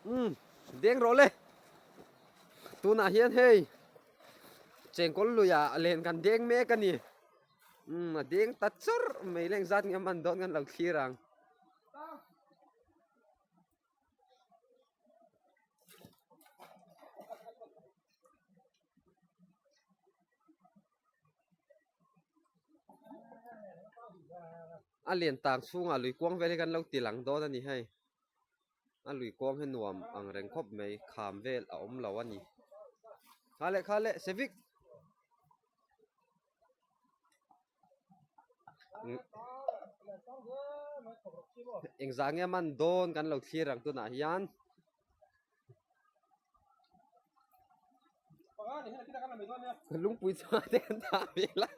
Umm deng rawh le. Tunah hian hei chengkawl luiah len kan deng mek a ni. Umm a deng ta chawrh mai leng zat nge man dawn kan lo thlir ang. A lian tang chhungah lui kuang vel hi kan lo ti lang dawn a ni hei. A lui kuang hi nuam ang reng khawp mai kham vel a awm lo a ni. Kha leh kha leh Sevik. Engzah nge man dawn kan lo thlir ang tunah hian. Lungpui chungah te kan dah vel a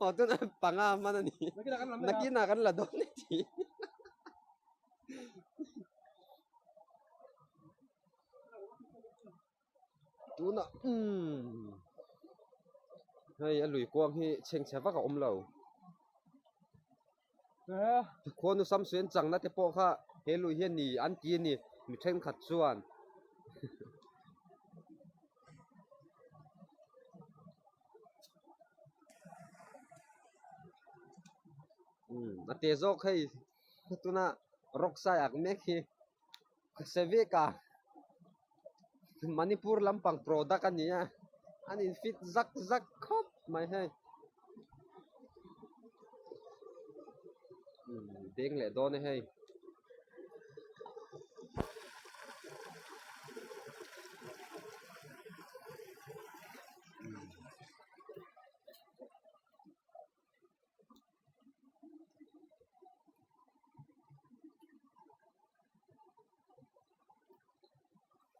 aw tunah panga man a ni nakinah kan la dawn a ti tunah umm hei a lui kuang hi chhengchhe vak a awm lo. Khuanu Samsuian changna te pawh kha he lui hi a ni an ti a ni mi thenkhat chuan. Umm a te zawk hei tuna rock sai ak mek hi Sevika Manipur lampang product a ni a an in fit zak zak khawp mai hei umm deng leh dawn e hei.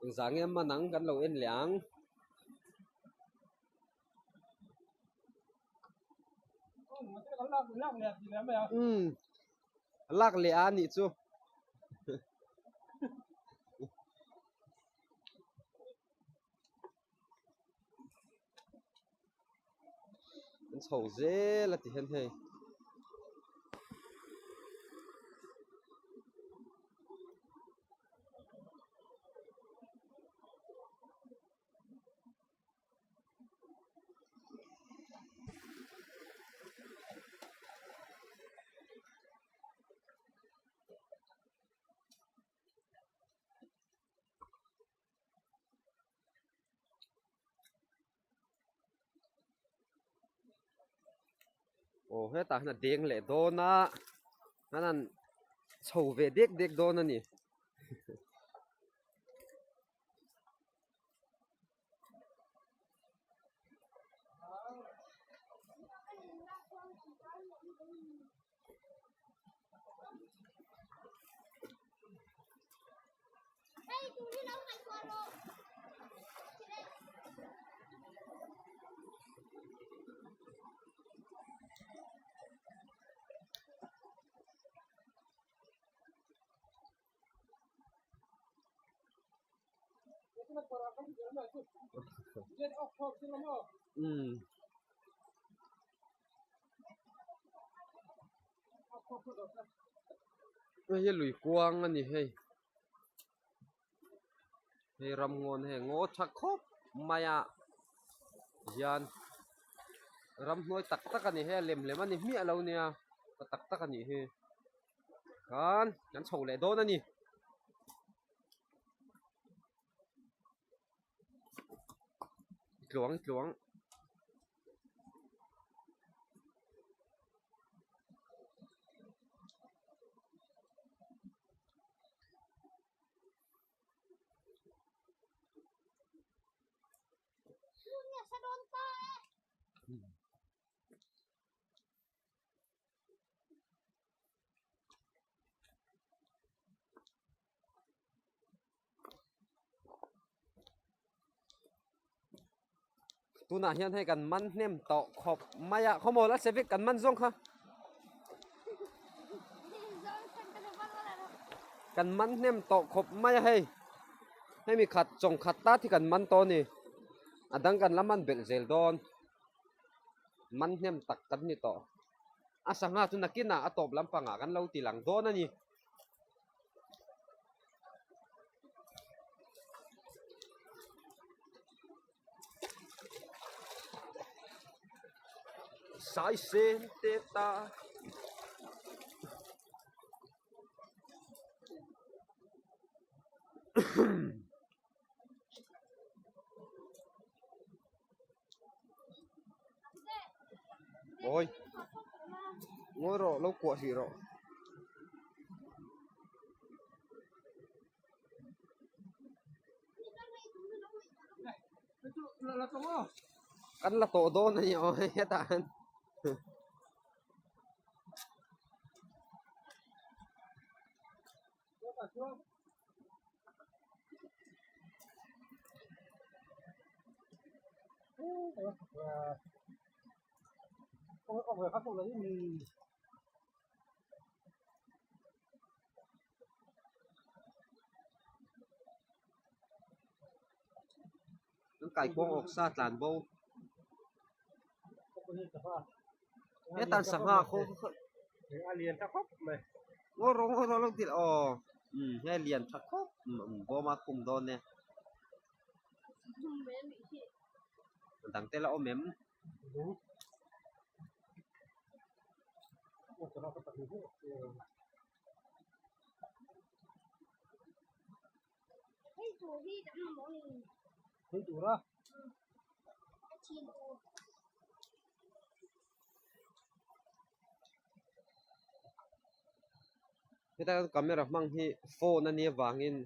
Engzah nge man ang kan lo en leh ang. Umm lak leh a nih chu. An chho zel a ti hian hei. Aw hetah hian a deng leh dawn a an han chho ve dek dek dawn a ni. Umm. Hei hi lui kuang a ni hei hei ramngawn hei ngaw tha khawp mai a hian ramhnuai tak tak a ni hei a lem lem a ni hmiah lo nia tha tak tak a nih hi khan kan chho leh dawn a ni. Tluang tluang. Tunah hian hei kan man hnem tawh khawp mai a khawmaw la che vek kan man zawng kha kan man hnem tawh khawp mai a hei hemi khat chawng khat ta thi kan man tawh a ni a dang kan la man belh zel dawn man hnem tak kan ni tawh a sangha chu nakinah a tawp lampangah kan lo ti lang dawn a ni. Sai sen te ta. Ôi Ngồi rawh lo kuah hrih rawh. Kan la tawh dawn a ni aw hetah hian. An kaikuang awk sa tlan bo. Hetan sangha khaw ngaw rawng ngaw rawng lo ti aw umm he lian tha khawp bawm a khum dawn e a dang te la awm em. Heta camera hmang hi phone a nih avangin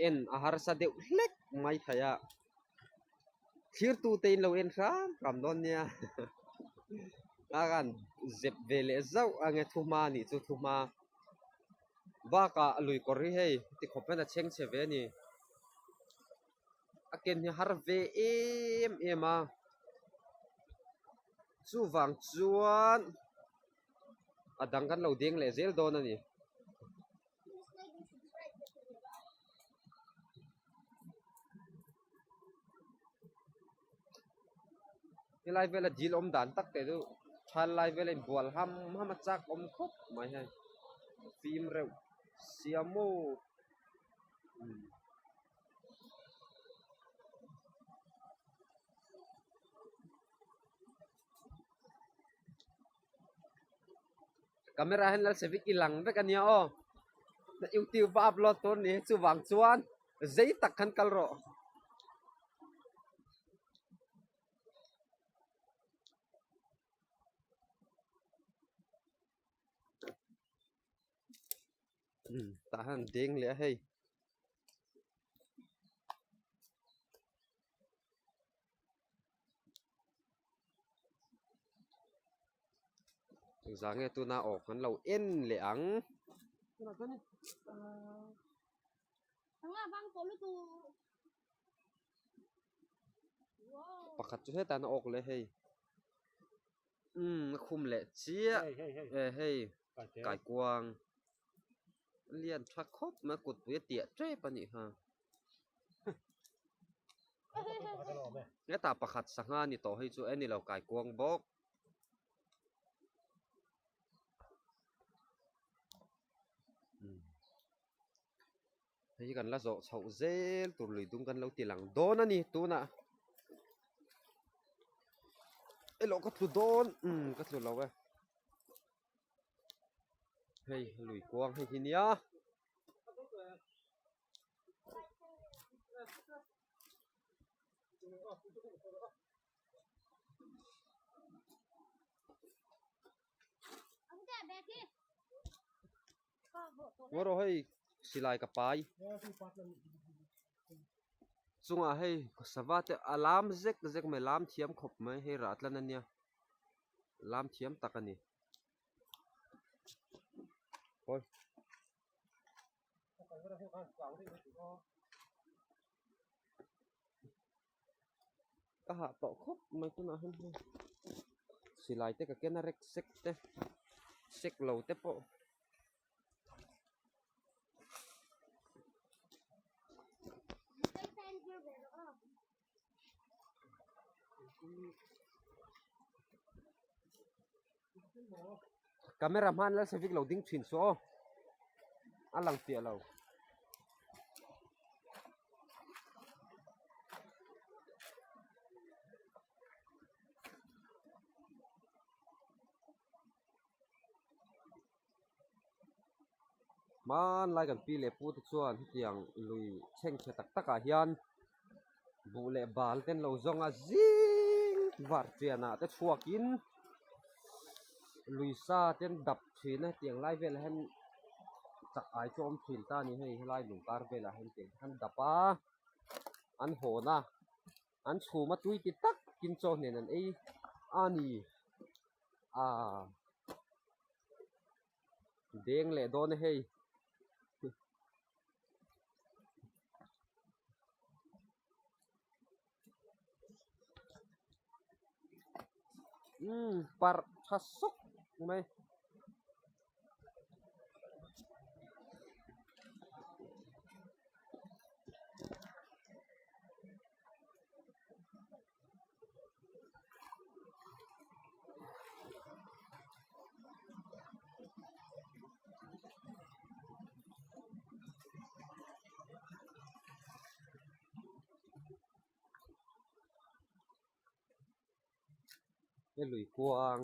en a harsa deuh hlek mai thei a thlir tu te in lo en hram hram dawn nia a kan zep ve leh zauh ang e thuhma a nih chu thuhma bakah lui kawr hi hei ti khawp hian a chhengchhe ve a ni. A ken hi har ve em em a chuvang chuan a dang kan lo deng leh zel dawn a ni. Helai vela dil awm dan tak te chu thal lai vela inbual ham ham a chak awm khawp mai hei fim reuh sia maw. Camera hian lal sevik i lang vek a nia aw youtube a upload tur a ni chuvang chuan zei tak khan kal rawh. Tah hian an deng leh a hei. Engzah nge tuna aw kan lo en leh ang. Pakhat chu hetah hian a awk leh hei. Umm a khum leh chiah e hei kaikuang lian tha khawp mai a kutpui a tiah tep a nih kha hetah pakhat sangha a ni tawh hei chu en ilo kaikuang bawk. Hei hi kan la zawh chhoh zel tur lui dung kan lo ti lang dawn a ni tunah elaw ka tlu dawn umm ka tlu lo e hei lui kuang hei hi nia. Ngaw rawh hei silai ka pai chungah hei sava te a lam zek zek mai lam thiam khawp mai hei rah tlan a nia lam thiam tak a ni hawi. Ka hah tawh khawp mai tunah hian hei silai te ka ken a rek sek te sek lo te pawh. Camera hman lal sevik lo ding thin suh aw a lang fiah lo. Hmanlai kan pi leh pu te chuan hetiang lui chhengchhe tak takah hian buh leh bal te an lo zawng a, zing vartianah te chhuakin lui sa te an dap thin a, hetiang lai velah hian chak ai chu a awm thin ta a ni hei helai lungkar velah hian tiang te khan dap a, an hawn a, an chhum a tui ti takin chaw hnen an ei a ni aa. Deng leh dawn e hei. Umm parh tha sawk mai. He lui kuang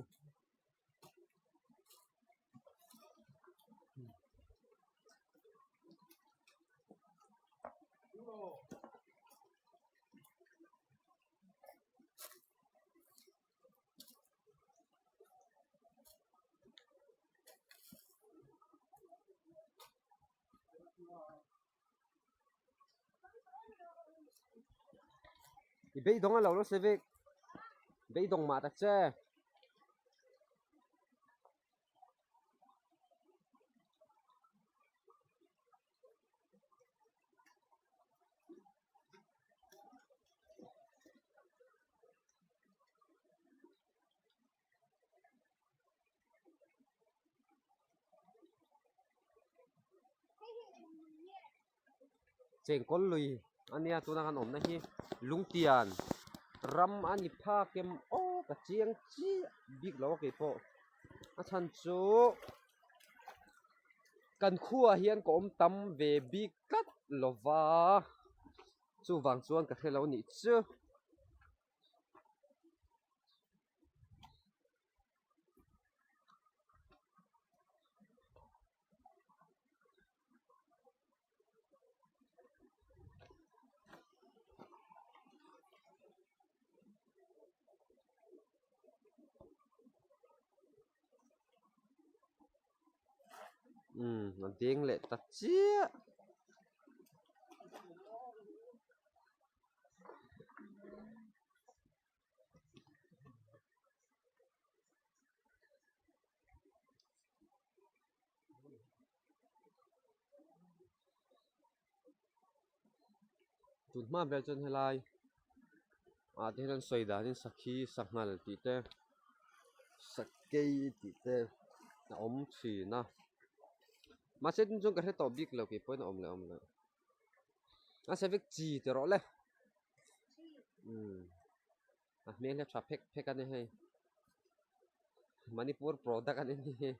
I beidawng a lo la civic beidawng mah ta che. Chengkawl lui a nia tuna kan awmna hi lungtian ram a ni phak em aw ka chiang chiah bik lo a keipawh a chhan chu kan khuaah hian ka awm tam ve bik tlat lo va chuvang chuan ka hre lo a nih chu. Umm a deng leh ta chiah. Tun hma vel chuan helai ah te hian an sawi danin sakhi sanghal tih te sakei tih te a awm thin a mahse tin chuan ka hre tawh bik lo kei pawhin a awm leh awm loh a se vek chi ti rawh le umm a hmel hi a tha phek phek a ni hei Manipur product a ni hi.